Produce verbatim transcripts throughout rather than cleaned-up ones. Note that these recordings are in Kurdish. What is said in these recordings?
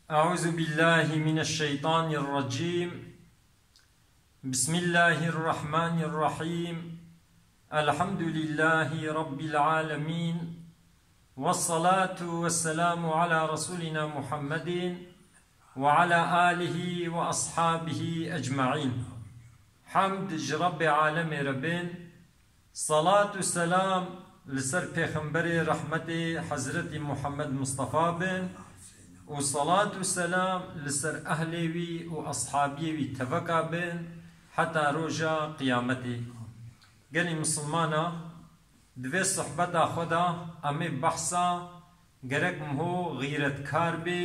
أعوذ بالله من الشيطان الرجيم. بسم الله الرحمن الرحيم. الحمد لله رب العالمين. والصلاة والسلام على رسولنا محمد وعلى آله وأصحابه أجمعين. Hamd ji Rebbê alemê re bin. Salat û selam li ser Pêxemberê rehmetê Hezretî Muhammed Mustafa bin û salat û selam li ser ehlê wî û ashabiyê wî teveka bin heta roja qiyametê. Gelî misilmana, di vê sohbeta xwe de em ê behsa gerek miho xîretkar bê,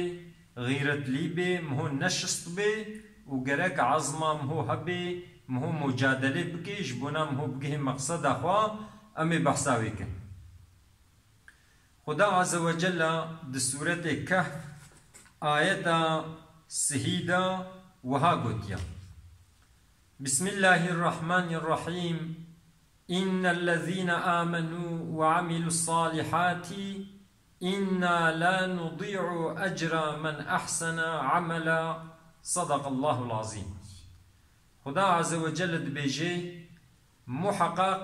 xîretlî bê, miho neşist bê û gerek ezma miho hebê, miho mucadelê bikê, ji bona miho bigihê meqseda xwe, em ê behsa wê kin. Xuda Azze ve Celle di Sûretê Kehf ayeta sihî de wiha gotiye: Bismillahirrahmanirrahîm. إن الذين آمنوا وعملوا الصالحات إنا لا نضيع أجر من أحسن عملا. صدق الله العظيم. Xuda Azze ve Celle dibêje: Muheqeq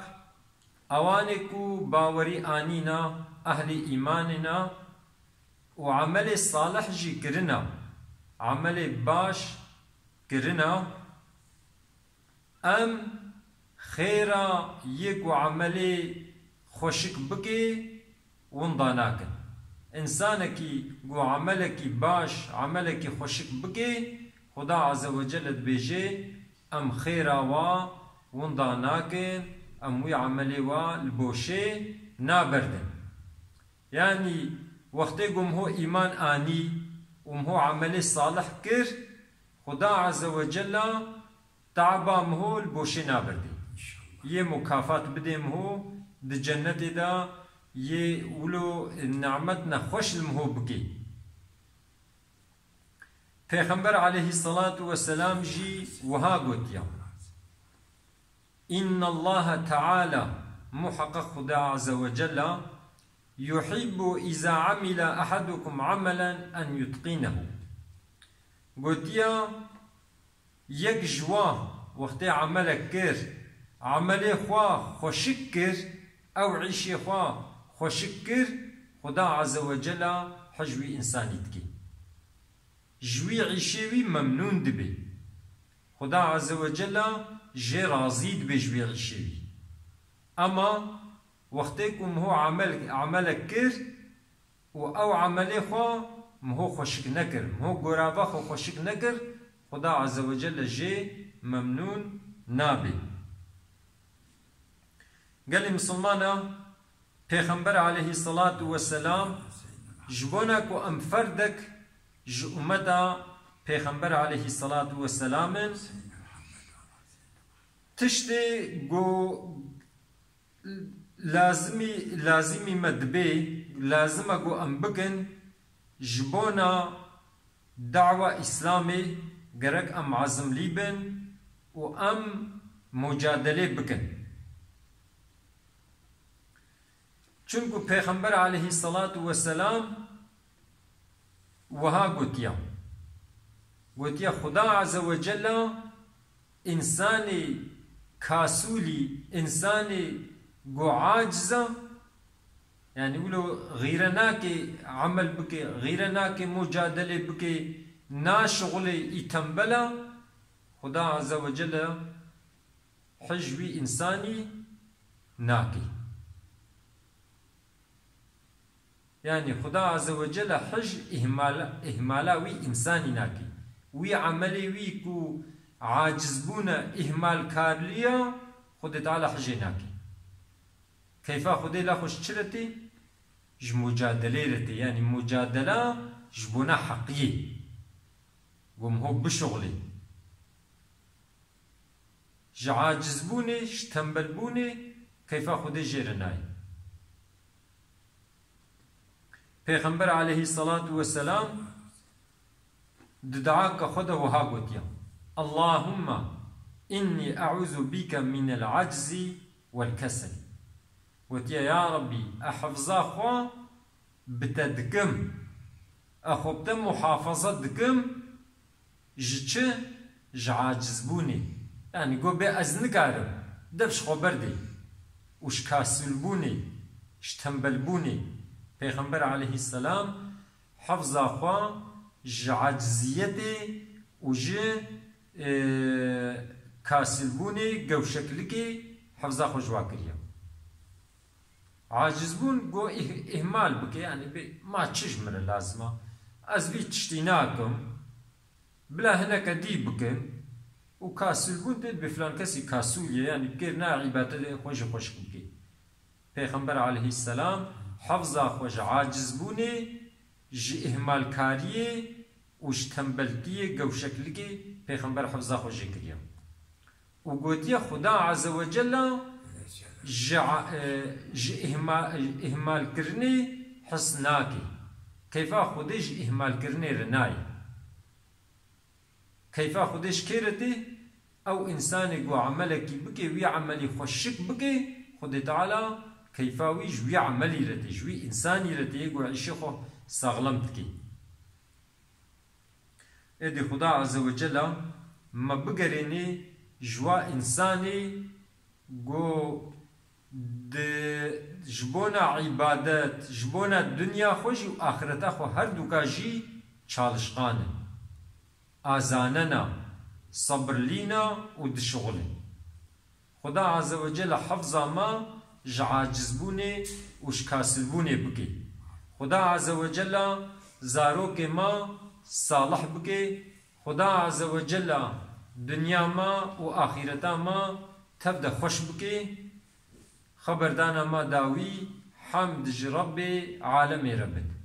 ewanê ku bawerî anîna, ehlê îmanê ne û emelê salih jî kirina, emelê baş kirina, Em xêra yê ku emelê xweşik bike, winda nakin. Însanekî ku emelekî baş, emelekî xweşik bike, Xuda Azze ve Celle dibêje, em xêra wa winda nakin, em wî emelê wa li boşê naberdin. Yanî wextê ku miho îman anî û miho emelê salih kir, Xuda Azze ve Celle Taba miho li boşê naberdê. Yê mukafat bidê miho di cennetê de, yê wilo nimetne xweş li miho bikê. Pêxember aleyhissalatu vesselam jî wiha gotiya: إن الله تعالى, muheqeq Xuda Azze ve Celle, يحب إذا عمل أحدكم عملا أن يتقنه. Gotiya, Yek ji wan wextê emelek kir, emelê xwe xweşik kir, ew îşê xwe xweşik kir, Xuda Azze ve Celle hej wî însanî dike. Ji wî îşê wî memnûn dibe. Xuda Azze ve Celle jê razî dibe ji wî îşê wî. Ema wextê ku miho emel, emelek kir, û ew emelê xwe miho xweşik nekir, miho gorava xwe xweşik nekir, Xuda Azze ve Celle jê memnûn nabe. Gelî misilmana, Pêxember aleyhissalatu vesselam ji bona ku em ferdek ji ummeta Pêxember aleyhissalatu vesselam in, tiştê ku lazimî, lazimî me dibe, lazim e ku em bikin, ji bona dawa Îslamê gerek em azimlî bin û em mucadelê bikin. Çunku Pêxember aleyhissalatu vesselam wiha gotiya. Gotiya, Xuda Azze ve Celle însanê kasûlî, însanê ku aciz e, yanî wilo xîre nake emel bike, xîre nake mucadelê bike, naşixulê, î tembel e, Xuda Azze ve Celle hij wî însanî nake. Yanî Xuda Azze ve Celle hij îhmal, îhmala wî însanî nake. Wî emelê wî ku acizbûn e, îhmalkarlî ye, Xwedê Teala hijê nake. Keyfa Xwedê la xwe ji çi re tê? Ji mucadelê re tê. Yanî mucadela ji bona heqiyê. Ku miho bişuxulê. Ji acizbûnê, ji tembelbûnê keyfa Xwedê jê re nayê. Pêxember aleyhissalatu vesselam di duaka xwe de wiha gotiya: Allahumma inni e'uzu bike minel aczi wel kesel. Gotiya, Ya Rabbî, ez hifza xwe bi te dikim. Ez xwe bi te muhafaza dikim ji çi? Ji acizbûnê. Yanî go bê ez nikarim, dev ji xwe berdê. Û ji kasûlbûnê, ji tembelbûnê. Pêxember aleyhisselam hifza xwe ji aciziyetê û ji, e, kasîlbûnê, gewşeklikê hifza xwe ji wa kiriye. Acizbûn go îh-, îhmal bike, yanî bê ma çi ji min re lazim e? Ez vî tiştî nakim, bila hineke dî bikin. Û kasîlbûn tê dibê filan kesî kasûl ye, yanî bi kêr nayê îbadetê xwe jî xweşik bike. Pêxember aleyhisselam hifza xwe ji acizbûnê, ji îhmalkariyê û ji tembelkiyê, gewşeklikê Pêxember hifza xwe jê kiriye. Û gotiye Xuda Azze ve Cella ji, e, ji îhma-, îhmalkirinê his nake. Keyfa Xwedê ji îhmalkirinê re nayê. Keyfa Xwedê ji kê re tê? Ew însanê ku emelekî bike, wî emelî xweşik bike, Xwedê Teala keyfa wî ji wî emelî re tê, ji wî însanî re tê, yê ku îşê xwe saxlem dike. Êdî Xuda Azze ve Cella me bigerênê ji wa însanê ku di, ji bona îbadet, ji bona dinya xwe jî û axireta xwe her duka jî çalişqan in. A zanena, sebirlîna û dişixulin. Xuda Azze ve Celle hifza me ji acizbûnê û ji kasilbûnê bike. Xuda Azze ve Celle zarokê me salih bike. Xuda Azze ve Celle dinya me û axîreta me tev de xweş bike. Xeberdana me dawî, hemd ji Rebbê alemê re bin.